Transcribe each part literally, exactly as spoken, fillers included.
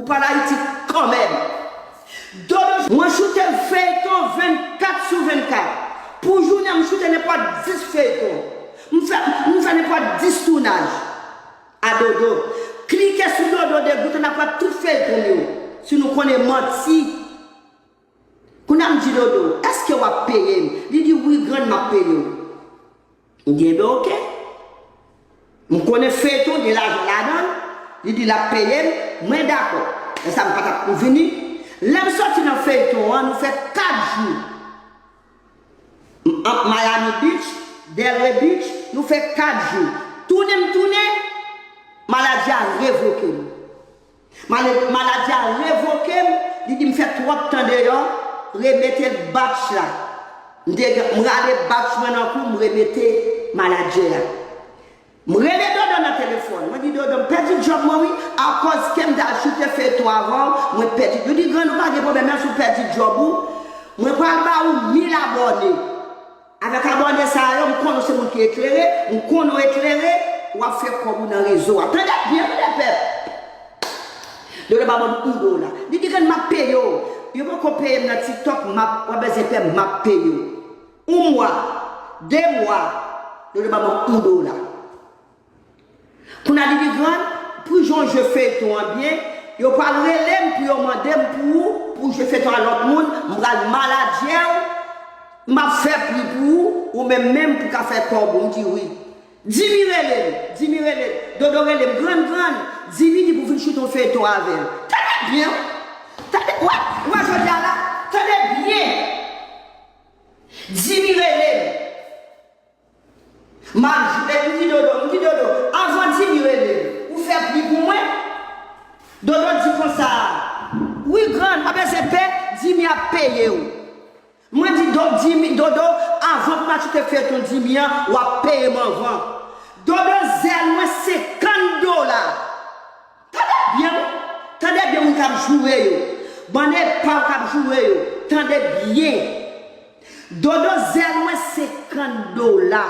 Pral Ayiti kanmenm. Dodo, mwen choute feyton vennkat sou vennkat. Pou jounen, m choute nenpòt dis feyton. M fè, m fè nenpòt dis tounaj a Dodo. Klike sou Dodo de Goutan, n ap wè tout feyton m yo. Si nou konnen manti. Kounye a m di Dodo, èske w ap peye m? Li di, wi, grann, m ap peye w. M di, enben, oke. M konnen feyton gen lajan ladan l. Li di l ap peye m, mwen dakò. Lè sa a, m pa t ap vini. Lè m soti nan feyton an, nou fè kat jou. M, m, Miami Beach, Delray Beach, nou fè kat jou. Tounen m tounen, maladi a revoke m. Male-, maladi a revoke m, li di m fè twòp tan deyò, remete batch la. M te gen, m rale batch mwen nan kou, m remete maladi a. M rele Dodo nan telefòn. Mwen di, Dodo, m pèdi djòb mwen wi, akòz ke m t al choute feyton avè w, mwen pèdi. Yo di, grann, ou pa gen pwoblèm, menm si w pèdi djòb ou, mwen pral ba ou mil abòne. Avèk abòne sa yo, m konnen w se moun ki eklere, m konnen w eklere, w ap fè kòb ou nan rezo a. Tande byen, tande pèp. Dodo ba mwen yon dola. Li di, grann, m ap peye w. Yo poko peye m nan TikTok, m ap, w ap bezwen pè m, m ap peye w. Yon mwa, de mwa, Dodo ba mwen yon dola. Kounye a li di, grann, pou jan w jwe feyton an byen, yo pral rele m pou yo mande m pou ou, pou w jwe feyton a lòt moun, m pral manadjè w, m ap fè pri pou ou, ou menm menm pou w ka fè kòb ou. M di wi. Jimmy rele m, Jimmy rele m, Dodo rele m, grann, grann, Jimmy di pou vin choute yon feyton avè l. Tande byen, tande, wè, wè jodi a la, tande byen. Jimmy rele m. M ap jwe, m di Dodo, m di Dodo, anvan Jimmy rele m, ou fè pri pou mwen? Dodo di konsa, wi grann, pa bezwen pè, Jimmy ap peye w. Mwen di Do-, Jimmy, Dodo, anvan pou m achte feyton Jimmy an, w ap peye m anvan. Dodo, zèl mwen senkant dola. Tande byen, wi. Tande byen, moun k ap joure yo. Bann epa w k ap joure yo. Tande byen. Dodo, zèl mwen senkant dola.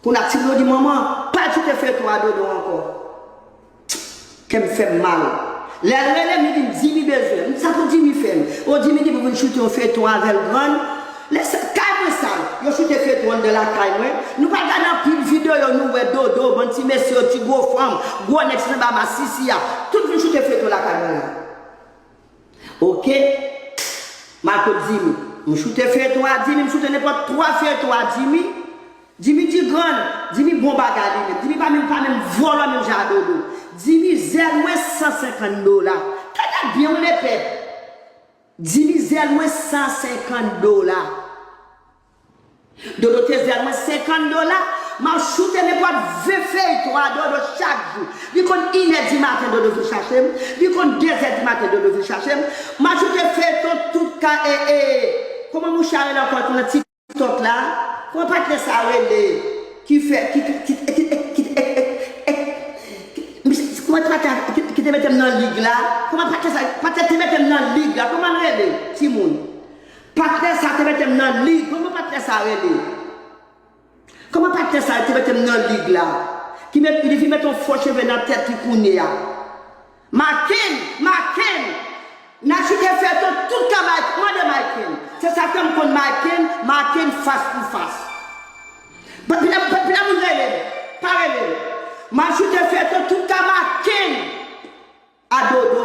Kounye a ti Dodo di, manman, pa kite feyton a Dodo ankò. Kè m fè m mal. Lè l rele m, li di m, Jimmy bezwen m. Sa pou Jimmy fè m? O, Jimmy di pou vin choute yon feyton avè l, grann. Lè sa, kay mwen sal. Yo choute feyton anndan lakay mwen. Nou pral gade anpil videyo, nou wè Dodo, bann ti mesye yo, ti gwo fanm, gwo nèg sanba masisi a. Tout vin choute feyton lakay mwen la. Oke. M al kot Jimmy. M choute feyton a Jimmy, m choute nenpòt twa feyton a Jimmy. Jimmy di grann, Jimmy bon bagay li menm. Jimmy pa menm, pa menm vòlò menm jan a Dodo. Jimmy zèl mwen san senkant dola. Tande byen wi lepèp. Jimmy zèl mwen san senkant dola. Dodo te zèl mwen senkant dola. M ap choute nenpòt ven feyton a Dodo chak jou. Li konn inè di maten Dodo vin chache m. Li konn dezè di maten Dodo vin chache m. M ap choute feyton tout ka e, e, kòman mouche a rele ankò tou nan TikTok la? Kòman patnè sa rele? Ki fè, ki, ki, ki, ki, ki, ki, ki, ki, misye, kòman patnè ki, ki te mete m nan lig la? Kòman patnè sa, patnè te mete m nan lig la? Kòman l rele? Timoun. Patnè sa te mete m nan lig. Kòman patnè sa rele? Kòman patnè sa te mete m nan lig la? Ki met, li vin mete yon fo cheve nan tèt li kounye a. Maken, Maken! N a choute feyton tout ka Mike, mande Maken. Se sa fè m konn Maken, Maken fas pou fas. Pina, pina moun rele m, pa rele m. M a choute feyton tout ka Maken. A Dodo,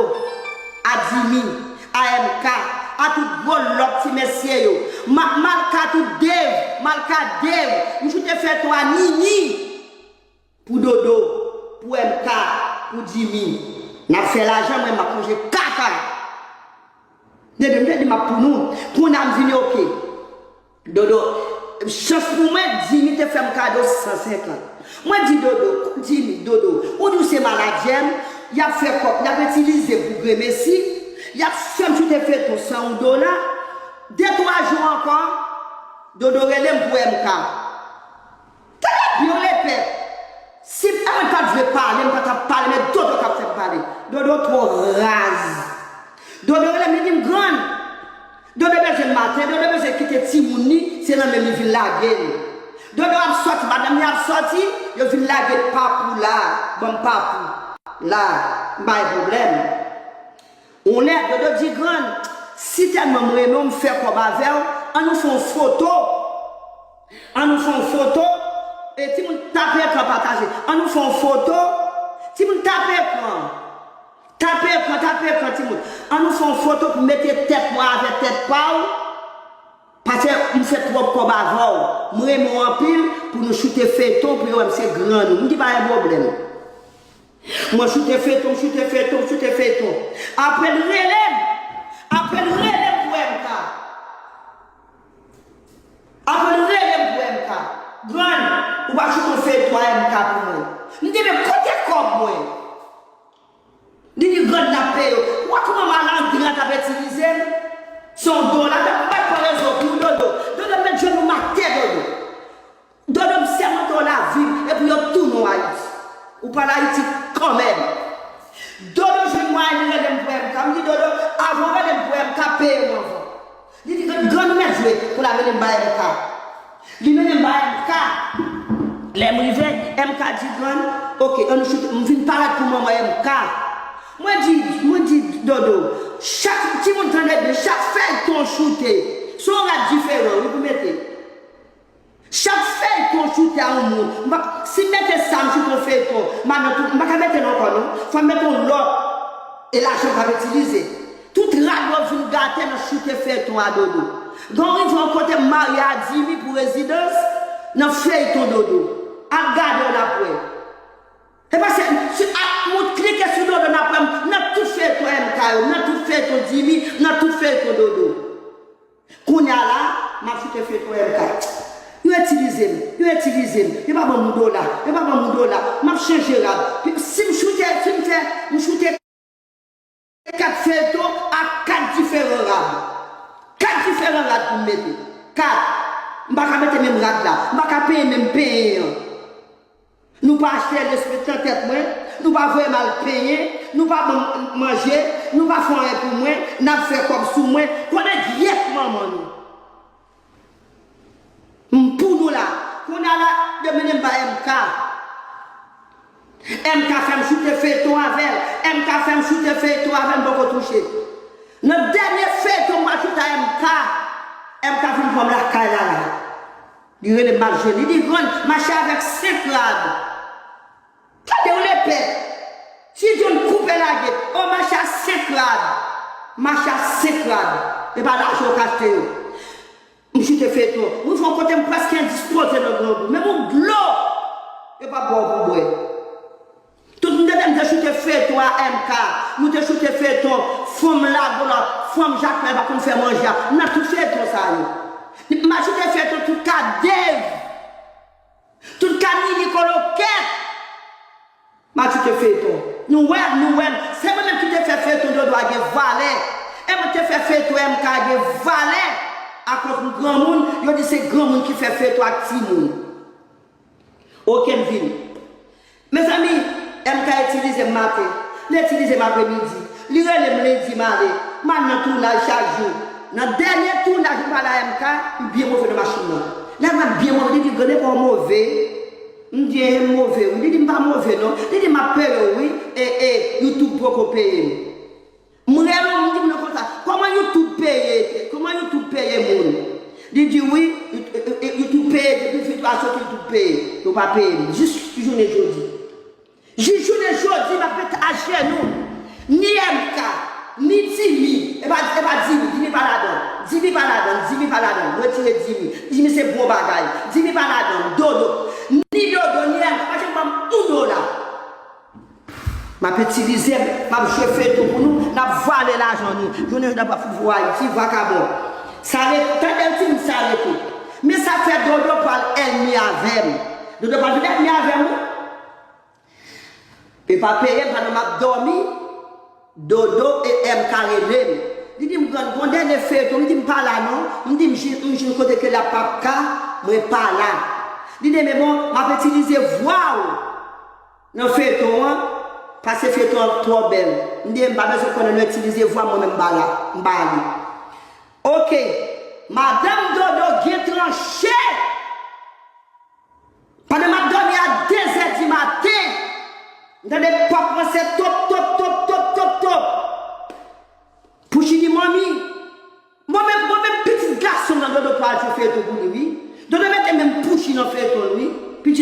a Jimmy, a M K, a tout gwo lòt ti mesye yo. Ma, Malka tout Dave, Malka Dave. M choute feyton a Nini. Pou Dodo, pou M K, pou Jimmy. N ap fè lajan, mwen m ap manje kaka. Depi m te di m ap pou nou, kounye a m vini oke. Dodo, chans pou mwen, Jimmy te fè m kado san senkant. Mwen di Dodo, Jimmy, Dodo, ou di w se manadjè m, y ap fè kòb, y ap itilize m pou gremesi, y ap fè m choute feyton san yon dola, de twa jou ankò, Dodo rele m pou M K. Tande byen lepèp. Si Aaron pa t vle pale, m pa t ap pale, men Dodo k ap fè m pale. Dodo twò raz. Dodo rele m, li di m, grann. Dodo bezwen maten, Dodo bezwen kite timoun li, se nan men m li vin lage l. Dodo ap sòti, madanm li ap sòti, yo vin lage papou la, ban m papou la, m pa gen pwoblèm. On lè, Dodo di, grann, si tèlman m renmen w, m fè kòb avè w, ann nou fè yon foto. Ann nou fè yon foto. E timoun, tape ekran, pataje. Ann nou fè yon foto. Timoun, tape ekran. Tape ekran, tape ekran, timoun. Ann nou fè yon foto pou mete tèt mwen avè tèt pa w. Paske m fè twòp kòb avè w. M renmen w anpil pou nou choute feyton pou yo wè m se grann ou. M di pa gen pwoblèm. Mwen choute feyton, m choute feyton, m choute feyton. Apre l rele m. Apre l rele m pou M K. Apre l rele m pou M K. Grann, ou pa choute yon feyton a M K pou mwen. M di men kote kòb mwen? Li di grann n ap peye w. Ou wè kòman malandren an t ap itilize m? Se yon dola, m pa t pran rezon pou Dodo. Dodo met jenou m atè, Dodo. Dodo, m sèmante w lavi m, epi yo tounen w Ayiti. Ou pral Ayiti kanmenm. Dodo jwenn mwayen li rele m pou M K. M di Dodo, avan w rele m pou M K, peye m anvan. Li di grann, grann ou mèt jwe pou l al mennen m bay M K. Li mennen m bay M K. Lè m rive, M K di grann, oke, ann nou choute, m vin parèt pou manman M K. Mwen di, mwen di Dodo, chak, timoun tande byen, chak feyton choute, se yon rad diferan wi pou mete. Chak feyton choute a yon moun. M pa, si m mete sa, m choute yon feyton, m pa nan tout, m pa ka mete l ankò non. Fò m mete yon lòt. E lajan m p ap itilize. Tout rad yo vin gate nan choute feyton a Dodo. Gen yon rive yon kote m marye a Dimi pou rezidans nan feyton Dodo. Al gade w l ap wè. E pa se, se, a, ou klike sou Dodo n ap wè m nan tout feyton M K yo, nan tout feyton Dimi, nan tout feyton Dodo. Kounye a la, m ap choute feyton M K. Yo itilize m, yo itilize m, yo pa ban m yon dola, yo pa ban m yon dola. M ap chanje rad. Si m choute, si m fè, m choute kat feyton ak kat diferan rad. Kat diferan rad pou m mete. Kat. M pa ka mete menm rad la. M pa ka penyen menm penyen an. Nou pa achte respè nan tèt mwen, nou pa voye m al penyen, nou pa ban m manje, nou pa fè anyen pou mwen, n ap fè kòb sou mwen, konnen gyèt manman nou. M pou nou la. Kounye a la, yo mennen m bay M K. M K fè m choute feyton avè l. M K fè m choute feyton avè l, m poko touche. Nan dènye feyton m pral choute a M K, M K vin pran m lakay la la. Li rele m, m al jwenn li. Li di, grann, mache avèk senk rad. Tande yon lepè. Ti John koupe lage. O, mache a senk rad. Mache a senk rad. E pa lajan w ka achte yo. M choute feyton. Mwen fè yon kote m prèske endispoze nan grangou. Menm yon dlo yo p ap ba w pou bwè. Tout moun tande m te choute feyton a M K. Nou te choute feyton fanm lago la, fanm jakmèl pa konn fè manje a. Nan tout feyton sa yo. M al choute feyton tout ka Dave. Tout ka Nini Kolokèt. M al choute feyton. Nou wè m, nou wè m. Se mwen menm ki te fè feyton Dodo a gen valè. E mwen te fè feyton M K a gen valè. Akoz m granmoun, yo di se granmoun ki fè feyton ak timoun. Oke, m vini. Mezanmi, M K itilize m maten, li itilize m apremidi, li rele m lendi m ale, m al nan tounaj chak jou. Nan dènye tounaj m pale a M K, m byen move nan machin nan. Lè m al byen move, li di, grann, epa w move? M di, enhen, m move wi. Li di, m pa move non. Li di, m ap peye w wi, e, e, YouTube poko peye m. M rele w, m di moun nan konsa, kòman YouTube peye, kòman YouTube peye moun? Li di wi, YouTube peye, depi videyo a soti YouTube peye. Yo pa peye m, jis jounen jodi. Jis jounen jodi, m ap met ajenou. Ni M K, ni Dimi, e pa, e pa Dimi, Dimi pa ladan, Dimi pa ladan, Dimi pa ladan, retire Dimi. Dimi se bon bagay, Dimi pa ladan, Dodo. Ni Dodo, ni M K, pa janm ban m yon dola. M ap itilize m, m ap jwe feyton pou nou, n ap vale lajan nou. Jounen jodi a p ap fout voye Ayiti, vakabon. Sa rete, tande m di m sa rete. Men sa fè Dodo pral ènmi avè m. Dodo pral vin ènmi avè m wi. E pa peye m, pandan m ap dòmi, Dodo e M K rele m. Li di m, grann, gon dènye feyton, m di m pa la non. M di m jis, m jis kote ke l ap p ap ka, mwen pa la. Li di men bon, m ap itilize vwa w. Nan feyton an, paske feyton an twò bèl. M di, m pa bezwen konnen nou itilize vwa, mwen menm m pa la, m pa ale. Oke, madanm Dodo gen tranche. Pandan m ap dòmi a de zè di maten, m tande pòt mwen se top, top, top, top, top, top. Al fè feyton pou li wi. Dodo mete menm pouchi nan feyton wi.